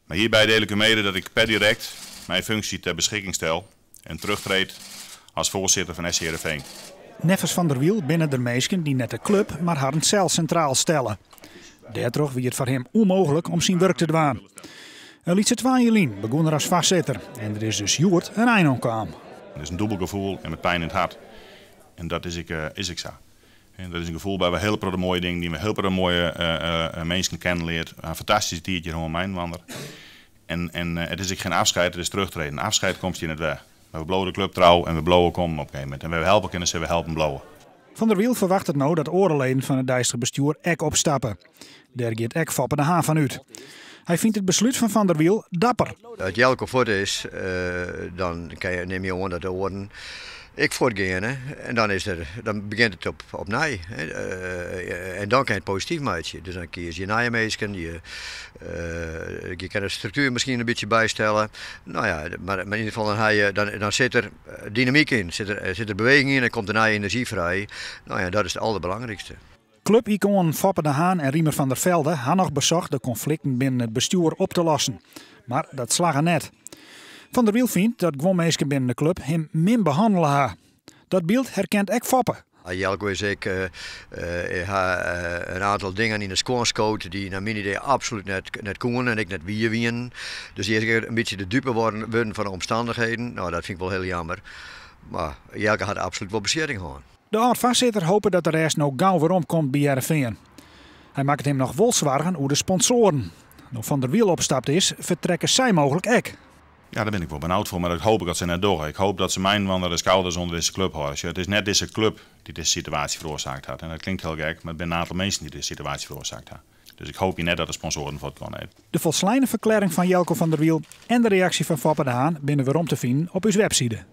Maar hierbij deel ik u mede dat ik per direct mijn functie ter beschikking stel en terugtreed als voorzitter van SC Heerenveen. Neffens Van der Wiel binne der minsken dy't net de klup, mar harren sels sintraal stelle. Dêrtroch wie it foar him ûnmooglik om syn wurk te dwaan. In lytse 2 jier lyn begûn er as foarsitter en der is dus hjoed in ein oan kaam. Het is een dûbeld gefoel en met pijn in het hart. En dat is ek, is ek sa. En dat is in gefoel by we hiel protte moaie dingen dy't we hiel protte moaie minsken kennen leard. In fantastyske tiid hjir oan myn wander. En it is ek gjin afscheid, it is terugtreden. Afscheid komst hjir net wer. Mar we bliuwe de klup trou en we bliuwe kommen op in gegeven momint. En we helpe kinne, sille we helpen bliuwe. Van der Wiel ferwachtet no dat oare leden fan it deistich bestjoer ek opstappe. Dêr giet ek Foppe de Haan fan út. Hy fynt it beslút fan Van der Wiel dapper. As Jelko fuort is, dan nim je oan dat de oaren ek fuortgeane. En dan begjint it opnij. En dan kin je it posityf meitsje. Dus dan kies je nije minsken, je kinne de struktuer miskien in bytsje bystelle. No ja, mar yn ieder gefal dan sit der dynamyk yn, sit der beweging yn en komt der nije enerzjy frij. No ja, dat is it alderbelangrykste. Klupikoanen Foppe de Haan en Riemer van der Velde ha noch besocht de konflikten binnen it bestjoer op te lossen. Mar dat slagge net. Van der Wiel fynt dat guon minsken binnen de klup him min behannele ha. Dat byld herkent ek Foppe. Jelko is ek ha in oantal dingen yn de skuon skood dy't nei myn idee absolút net koene en ek net wier wienen. Dus dy is ek in bytsje de dupe wurden fan de omstannichheden. No, dat fyn ik wol hiel jammer. Mar Jelko hat absolút wol besjitting hân. De âld-foarsitter hopet dat de rêst no gau weromkomt by Hearrenfean. Hy makket him noch wol soargen oer de sponsoaren. No't Van der Wiel opstapt is, fertrekke sy mooglik ek. Ja, dêr bin ik wol benaud foar, mar dat hoopje ik dat se net dogge. Ik hoopje dat se mei-inoar de skouders ûnder dizze klup hâlde. Sjoch, it is net dizze klup dy't dizze situaasje feroarsake hat. En dat klinkt hiel gek, mar it binne in oantal minsken dy't dizze situaasje feroarsake ha. Dus ik hoopje net dat de sponsoaren fuortgean. Nee. De folsleine ferklearring fan Jelko van der Wiel en de reaksje fan Foppe de Haan binne werom te finen op ús webside.